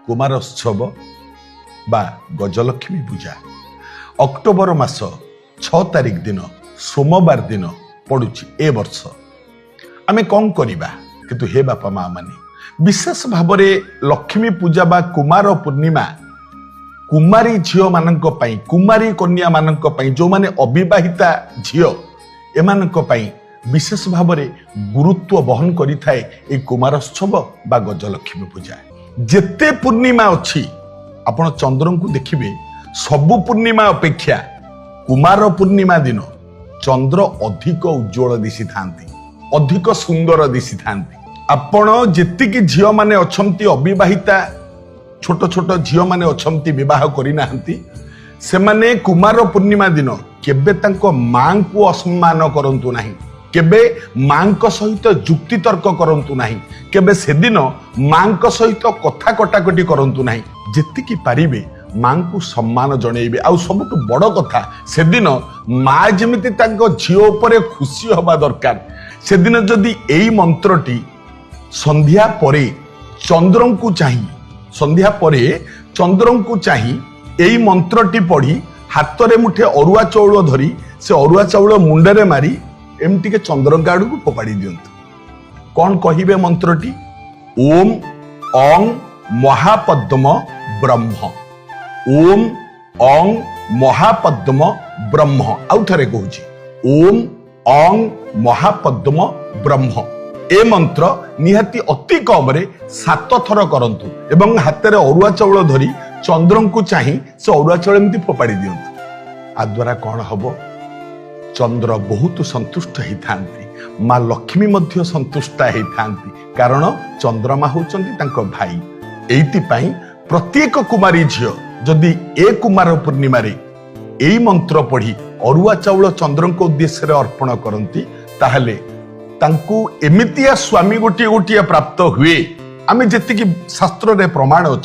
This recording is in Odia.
କୁମାରୋତ୍ସବ ବା ଗଜଲକ୍ଷ୍ମୀ ପୂଜା ଅକ୍ଟୋବର ମାସ 6 ତାରିଖ ଦିନ, ସୋମବାର ଦିନ ପଡୁଛି। ଏ ବର୍ଷ ଆମେ କଣ କରିବା? କିନ୍ତୁ ହେ ବାପା ମା ମାନେ, ବିଶେଷ ଭାବରେ ଲକ୍ଷ୍ମୀ ପୂଜା ବା କୁମାର ପୂର୍ଣ୍ଣିମା କୁମାରୀ ଝିଅମାନଙ୍କ ପାଇଁ, କୁମାରୀ କନ୍ୟାମାନଙ୍କ ପାଇଁ, ଯେଉଁମାନେ ଅବିବାହିତା ଝିଅ, ଏମାନଙ୍କ ପାଇଁ ବିଶେଷ ଭାବରେ ଗୁରୁତ୍ୱ ବହନ କରିଥାଏ ଏଇ କୁମାରୋତ୍ସବ ବା ଗଜଲକ୍ଷ୍ମୀ ପୂଜା। ଯେତେ ପୂର୍ଣ୍ଣିମା ଅଛି, ଆପଣ ଚନ୍ଦ୍ରଙ୍କୁ ଦେଖିବେ, ସବୁ ପୂର୍ଣ୍ଣିମା ଅପେକ୍ଷା କୁମାର ପୂର୍ଣ୍ଣିମା ଦିନ ଚନ୍ଦ୍ର ଅଧିକ ଉଜ୍ଜଳ ଦିଶିଥାନ୍ତି, ଅଧିକ ସୁନ୍ଦର ଦିଶିଥାନ୍ତି। ଆପଣ ଯେତିକି ଝିଅମାନେ ଅଛନ୍ତି, ଅବିବାହିତା ଛୋଟ ଛୋଟ ଝିଅମାନେ ଅଛନ୍ତି, ବିବାହ କରିନାହାନ୍ତି, ସେମାନେ କୁମାର ପୂର୍ଣ୍ଣିମା ଦିନ କେବେ ତାଙ୍କ ମାଙ୍କୁ ଅସମ୍ମାନ କରନ୍ତୁ ନାହିଁ, କେବେ ମାଙ୍କ ସହିତ ଯୁକ୍ତିତର୍କ କରନ୍ତୁ ନାହିଁ, କେବେ ସେଦିନ ମାଙ୍କ ସହିତ କଥା କଟାକଟି କରନ୍ତୁ ନାହିଁ। ଯେତିକି ପାରିବେ ମାଙ୍କୁ ସମ୍ମାନ ଜଣେଇବେ। ଆଉ ସବୁଠୁ ବଡ଼ କଥା, ସେଦିନ ମା ଯେମିତି ତାଙ୍କ ଝିଅ ଉପରେ ଖୁସି ହବା ଦରକାର। ସେଦିନ ଯଦି ଏଇ ମନ୍ତ୍ରଟି ସନ୍ଧ୍ୟା ପରେ ଚନ୍ଦ୍ରଙ୍କୁ ଚାହିଁ, ସନ୍ଧ୍ୟା ପରେ ଚନ୍ଦ୍ରଙ୍କୁ ଚାହିଁ ଏଇ ମନ୍ତ୍ରଟି ପଢି, ହାତରେ ମୁଠେ ଅରୁଆ ଚାଉଳ ଧରି, ସେ ଅରୁଆ ଚାଉଳ ମୁଣ୍ଡରେ ମାରି ଏମିତି ଟିକେ ଚନ୍ଦ୍ରଙ୍କ ଆଡକୁ ଫୋପାଡ଼ି ଦିଅନ୍ତୁ। କଣ କହିବେ ମନ୍ତ୍ରଟି? ଓମ୍ ଅଂ ମହାପଦ୍ମ ବ୍ରହ୍ମ। ଓମ୍ ଅଂ ମହାପଦ୍ମ ବ୍ରହ୍ମ। ଆଉ ଥରେ କହୁଛି, ଓମ୍ ଅଂ ମହାପଦ୍ମ ବ୍ରହ୍ମ। ଏ ମନ୍ତ୍ର ନିହାତି ଅତି କମରେ 7 ଥର କରନ୍ତୁ ଏବଂ ହାତରେ ଅରୁଆ ଚାଉଳ ଧରି ଚନ୍ଦ୍ରଙ୍କୁ ଚାହିଁ ସେ ଅରୁଆ ଚାଉଳ ଏମିତି ଫୋପାଡ଼ି ଦିଅନ୍ତୁ। ଆ ଦ୍ୱାରା କଣ ହବ? ଚନ୍ଦ୍ର ବହୁତ ସନ୍ତୁଷ୍ଟ ହେଇଥାନ୍ତି, ମା ଲକ୍ଷ୍ମୀ ମଧ୍ୟ ସନ୍ତୁଷ୍ଟ ହେଇଥାନ୍ତି, କାରଣ ଚନ୍ଦ୍ରମା ହଉଛନ୍ତି ତାଙ୍କ ଭାଇ। ଏଇଥିପାଇଁ ପ୍ରତ୍ୟେକ କୁମାରୀ ଝିଅ ଯଦି ଏ କୁମାର ପୂର୍ଣ୍ଣିମାରେ ଏଇ ମନ୍ତ୍ର ପଢି ଅରୁଆ ଚାଉଳ ଚନ୍ଦ୍ରଙ୍କ ଉଦ୍ଦେଶ୍ୟରେ ଅର୍ପଣ କରନ୍ତି, ତାହେଲେ ତାଙ୍କୁ ଏମିତିଆ ସ୍ୱାମୀ ଗୋଟିଏ ଗୋଟିଏ ପ୍ରାପ୍ତ ହୁଏ, ଆମେ ଯେତିକି ଶାସ୍ତ୍ରରେ ପ୍ରମାଣ ଅଛି।